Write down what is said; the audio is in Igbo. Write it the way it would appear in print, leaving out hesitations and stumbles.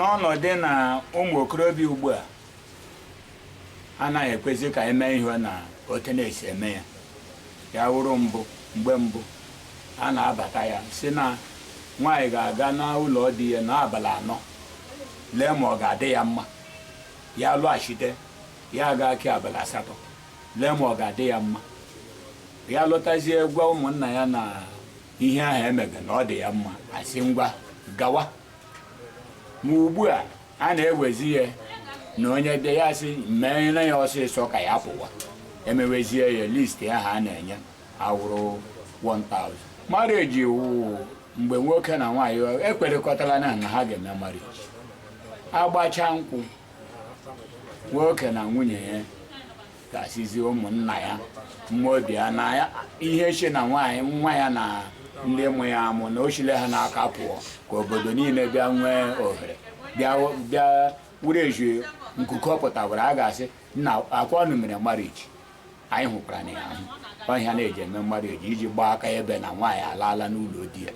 N'ọnọdụ na ụmụ okorobịa ugbu a anaghị ekwezi ka eme ihe na otu na-esi eme ya. Ya wụrụ mbụ, mgbe mbụ a na-abata ya si na nwaanyị ga-aga n'ụlọ di ya n'abalị 4, lee ma ọ ga-adị ya mma. Ya lọghachite, ya aga ke abalị 8, lee ma ọ ga-adị ya mma. Ya lọtazie, gwa ụmụnna ya na ihe ahụ emege na ọ dị ya mma, asị ngwa, gawa. Ma ugbu a, a na-ewezi ya na onye bịa, ya sị meere ya ọsịsọ ka ya pụwa. Emewezie ya, list ahụ a na-enye awụrụ 1000. Marriage wụ mgbe nwoke na nwaanyị ekwerekọtala na ha ga-eme marriage, agbacha nkwụ, nwoke na nwunye ya ga-asịzi ụmụnna ya mma obi ya na ya ihe chi na nwaanyị nwa ya na ndị mụ ya amụ na o chile ha n'aka pụọ, ka obodo niile bịa nwee ohere bịa bịa wuru eji nkuku ọ pụtawara. A ga-asị nna akwa ọnụ mere marriage, anyị hụkwara na ya ahụ ọhịa na-eji eme marriage iji gbaa aka ebe na nwaanyị alaala n'ụlọ di ya.